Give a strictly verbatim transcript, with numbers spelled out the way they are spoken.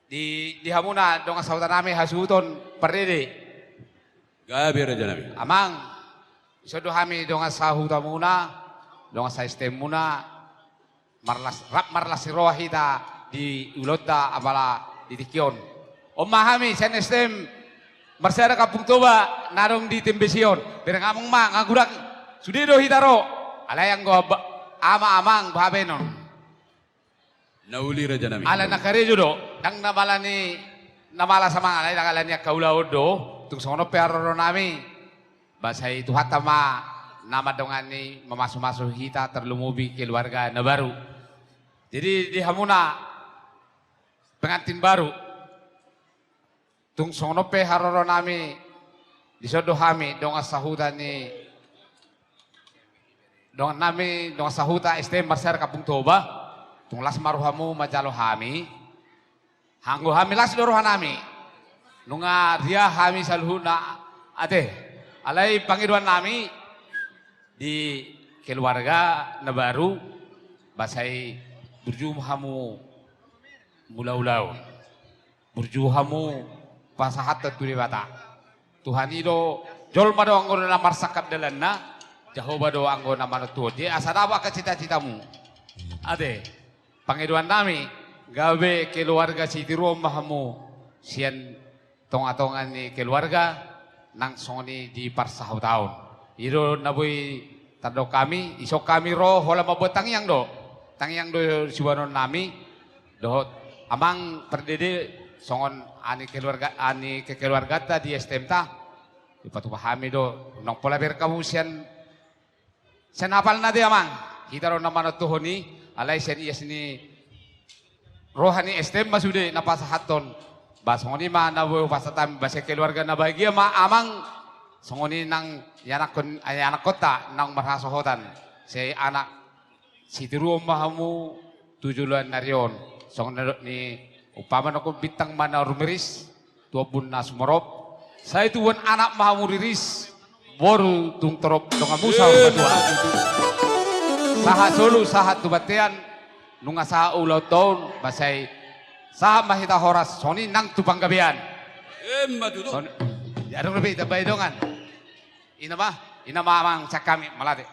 Di, di hamuna dongan sahuta nami hasuhuton pardede. Gabe raja nami. Amang, dison do hami dongan sahutamuna, dongan sa-S T M-muna, marlas, rap marlas ni roha hita di ulaonta apala di tingki on. On ma hami sian S T M Marsada Kampung Toba na adong di Tembesi on. Bereng amang ma, nga godang sude do hita ro. Alai anggo aba-, ama amang, boha baenon? Na uli raja nami. Ala na karejo do, ndang na mala ni, na mala samang, alai ndang ala ni angka ulaon do, tung songon on pe haroro nami. Ba sai Tuhanta ma na mandongani, mamasumasu hita, tarlumobi keluarga na baru. Jadi di hamuna pengantin baru, tung songon on pe haroro nami, dison do hami dongan sahuta ni, dongan nami, dongan sahuta S T M Marsada Kampung Toba, tung las ma rohamu manjalo hami. Anggo hami las do roha nami. Nunga ria hami saluhutna ate. Alai pangidoan nami di keluarga na baru, ba sai burju hamu mangula ulaon. Burju hamu pasahathon tu Debata. Tuhan i do, jolma do anggo na marsangkap dalanna, Jahowa do anggo na manontuhon. Jadi asa dapot angka cita-citamu. Ate, pangidoan nami, gabe keluarga sitiruon ma hamu sian tonga-tonga ni keluarga, nang songon i di parsahutaon. I do na boi tandok hami, dison hami ro, holan mambuat tangiang do. Tangiang do siboanon nami, dohot amang pardede, songon ani keluarga, ani kekeluarganta di S T M-ta. Dipatupa hami do, nang pola bereng hamu sian, sian apalna do amang. Hita do na manontuhon i, alai sian ias ni roha ni S T M ma sude na pasahathon. Ba songon i ma na boi hupasahat hami, ba sai keluarga na bahagia ma amang, songon i nang ianakkon, ianakkonta naung marhasohotan. Sai anak sitiruon ma hamu tu joloan ni ari on. Songon na didok ni umpama, nangkon bintang ma na rumiris tu ombun na sumorop, sai tubuan anak ma hamu riris, boru tung torop donganmu saur matua. Sahat solu, sahat tu bontean, nunga sahat ulaonta on, ba sai sahat ma hita horas, songon i nang tu panggabean. Emma tutu. Songon i, adong dope ditambai dongan. I na ma, i na ma amang sian hami, mauliate.